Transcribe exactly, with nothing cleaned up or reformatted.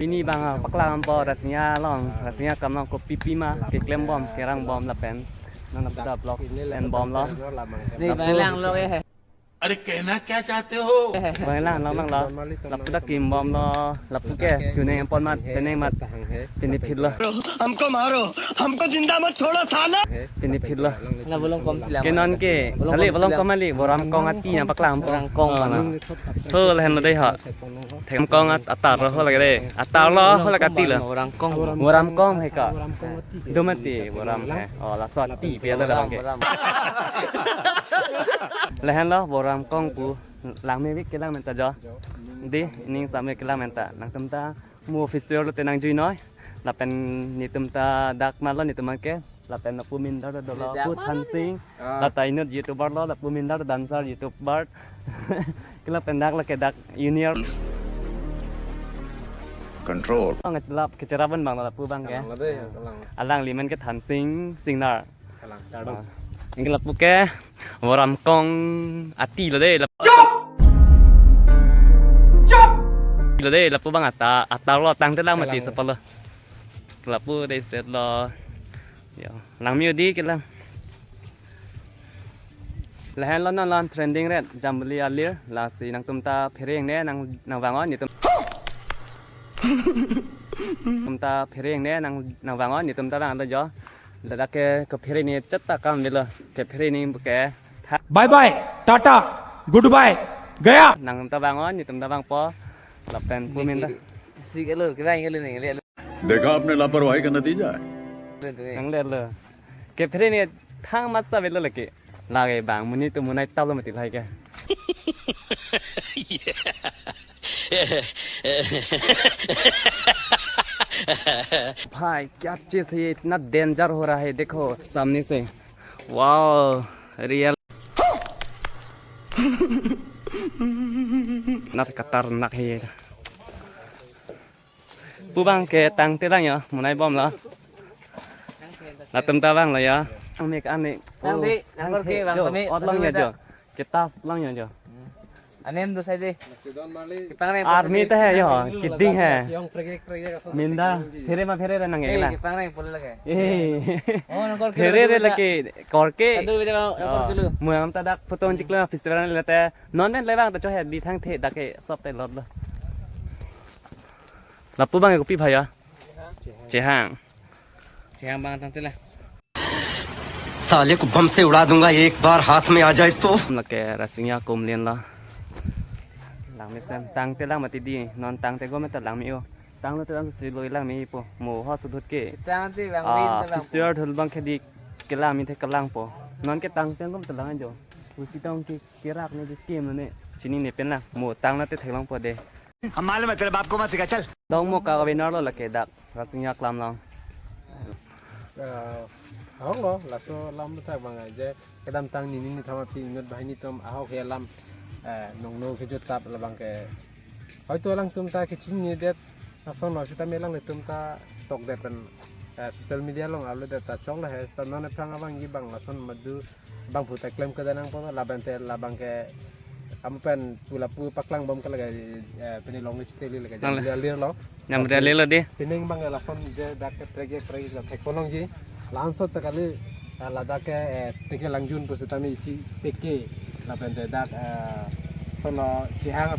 Pini bang, ah, paklang po Rasinja along, Rasinja aklam along kopi pima keklem bom, kerang bom lapen non lapu ta vlog en bomlo. Ne bang lang lo eh. अरे कहना क्या चाहते हो? Bang lang, lang, lang lo. Lapu ta kim bomlo, lapu ke chuneng pon mat, peneng mat. Pini phitlo. हमको मारो, हमको जिंदा मत छोड़ो साला। Pini phitlo. La bolong kom sila. Ke non ke, bolong kali kom bolong sila. Kom ali, Voramkong ati nangpaklang po. Voramkong. Oh, mana? Ho, lahenlo dei ho. Voramkong at-, atar lo ho lake dei. Atar lo ho lake ati lo. Voramkong. Voramkong he ka. Voramkong ati. Do mati, Voram he. Oh, laso ati pi alo labang ke. Voram, Voram. Lahenlo, Voramkong pu. Langme vik kelang menta jo. Dei, ning same kelang menta. Nangtum ta mo festival lote nangjuinoi. Lapen netum ta dak malo netum ke. Lapen lapu amin dak dolo. Dak pu mana Thansing. Ah. Lata inut YouTuber lo, lapu amin dak dancer YouTuber. Ke lapen dak lake dak junior. Control. Ang lap kecerap abang lo lapu abang ke. Kalang lo dei, kalang. Alangli amen ke Thansing Singnar. Kalang, kalang. Ah. Anke lapu ke Voramkong ati lo dei, lap-, chup! Chup! Lo dei, lapu abang ata, atar lo tangte lang mati. Kalang. Sapalo. Lapu dei state lo. Yo, langme-o dei kelang. Lahenlo non lan trending ret Jambili Alir, lasi nangtum ta phere ingne nang, nangvang-o netum. Tum ta phere ingne nang, nangvang-o netum ta vanglo jo. Ladak ke, kephere ni chet ta kam avelo. Kephere ni buke. Bye bye, tata, goodbye, gaya. Nangtum ta vang-o, netum ta vangpo. Lapen pu amin ta. Si kalo, kevang kalo ni, le. देखा आपने लापरवाही का नतीजा है। Nang le lo. Kephere ni thang mat sa avelo lake. Lake bang, monit atum monai tap lo mati lake. भाई, क्या चीज़ है ये? इतना डेंजर हो रहा है, देखो सामने से। Wow, real. Nat katar nak he. Pu abang ke tangte lang yo, monai bomlo. Latum ta vanglo yo. Ang mek ani. Tangte, nangkor ke bang jo, kami, ot lang yo jo. Kita lang yo jo. Anem do sai de. Kepang reng army ta he yo, kiding he. Minda, phere ma phere re nang eh, la. Kepang reng pole lake. Eh. Oh, nangkor ke phere re lake, kor ke. Kado beda nangkor ke lo. Mo ang ta dak photo chiklo festival late. Non pen le bang ta cho he di thang the dak ke sop te lot lo. Lapu abang kopi phai ya? Chehang. Chehang bang tangte la. साले को बम से उड़ा दूंगा एक बार हाथ में आ जाए तो। Lake Rasinja akum len lo. Langme sen tangte lang mati dei, non tangte go meta langme-o. Tanglo te lang si lo langme po. Mo ho sudut ke. Tangte bang. Ah, win te bang. Sister thul abang ke dei kelang mi the kelang po. Non ke tangte go meta lang jo. Usi tong ke kerak ni ke kem ne. Chini ne pen na. Mo tanglo te theklong po dei. हम मालूम है तेरे बाप को मत सिखा, चल। Dong mo ka winner lo lake dak Rasinja aklam along. Eh, ahok lo, laso alam ta bang je kedamtang nening nithom aphi inut banghini atum ahok he alam, eh, nongno kejut tap labang ke. Hoito alangtum ta kechinidet ason lo sita me alanglitum ta tokdet pen, eh, social media along upload det ta choklo he ta non aphrang abang ji bang lason madu bang pu ta klem kedo nangpo lapen te labang ke amu pen pu lapu paklang bom ke lake, eh, pini long ni chiteli lake. Nang le. Jambili Alir lo. Jambili Alir lo dei. Pining bang lason je dak ke trek trek la thek kolong ji. Langsot ta kali, eh, ladak ke, eh, teke langjun pusitame isi teke lapen te dak, eh, sono Chehang